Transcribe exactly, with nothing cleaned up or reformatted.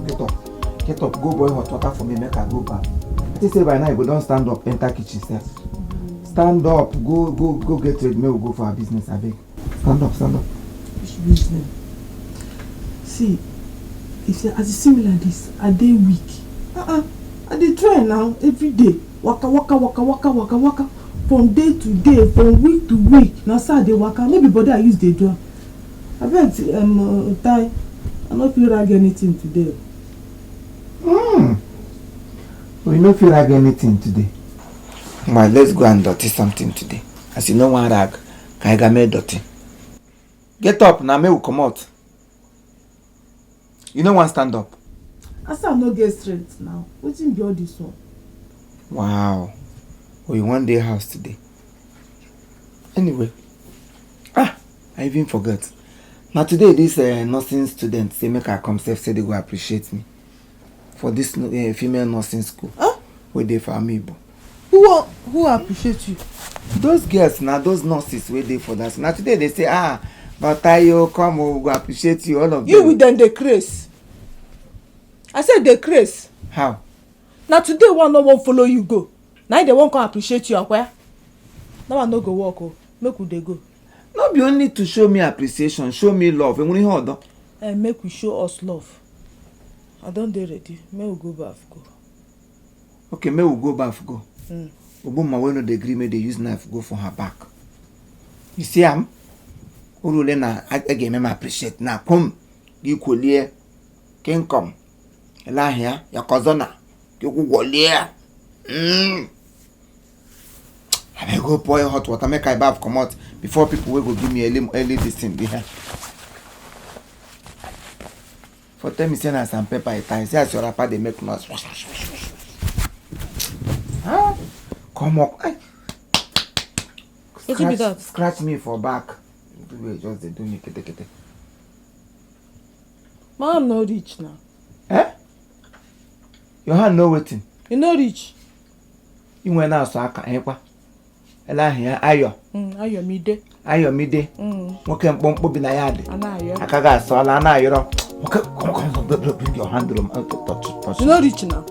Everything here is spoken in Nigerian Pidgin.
Get up. Get up. Go boil hot water for me. Make I go back. I think say by now you go don stand up, enter kitchen sef. Stand up. Go, go, go get ready. Make we go for our business, abeg. Stand up, stand up. Which business? See, if you, as you see me like this, I dey weak. Uh-uh. I dey try now every day. Waka, waka, waka, waka, waka, waka. From day to day, from week to week. Na so I dey waka. No be body I use dey do am. Abeg, um, uh, Tai, I no fit rag anything today. Hmm. We no fit rag anything today. Ma, let's go and dirty something today. As you no wan rag, ka anyị ga mee dirty. Get up na, make we comot. You no wan stand up? I say I no get strength now. Wetin be all this one? Wow. Oh, you wan dey house today? Anyway, ah, I even forget. Na today this uh, nursing student say make I come sef, say they go appreciate me for this uh, female nursing school. Huh? Wey dey for Amiibo. Who wa- who appreciate you? Those girls na those nurses wey dey for that. Na today they say, ah, Batayo, come, we go appreciate you, all of You them. With them dey craze. I said dey craze. How? Na today one no wan follow you go. Na they wan come appreciate you, Akwaya. That one no go work o. Make we dey go. No be only to show me appreciation, show me love. Enwere ihe ọdọ. Eh, make we show us love. I don dey ready. Make we go baff go. Okay, make we go baff go. Mm. Ogbomma wey no dey gree make they use knife go for her back. You see am? Urule na a ga-eme m appreciate na kom gị kwolie kingkom. Ele ahịa ya kozona gị gwụgwọlie. Mm. I may go pour hot water, make I baff comot before people wey go give me early early this thing be here. For tell me say na sandpaper I tie, see as your wrapper dey make noise. Huh? Come up. Hey. Wetin be that? Scratch me for back. Do you just dey do me kete kete? My arm no reach now. Eh? Your hand no wetin? E no reach. Inwe na-asọ aka ịkwa. Ele ahụ ya ayọ. Mm, ayọmide. Ayọmide. Mm. Nwoke mkpụmkpụ bi na ya dị. A na-ayọ. Aka ga-asọ ala a na-ayọrọ. Nwoke, come, come, come, bring, bring your hand, um, uh, touch, touch. E no reach now.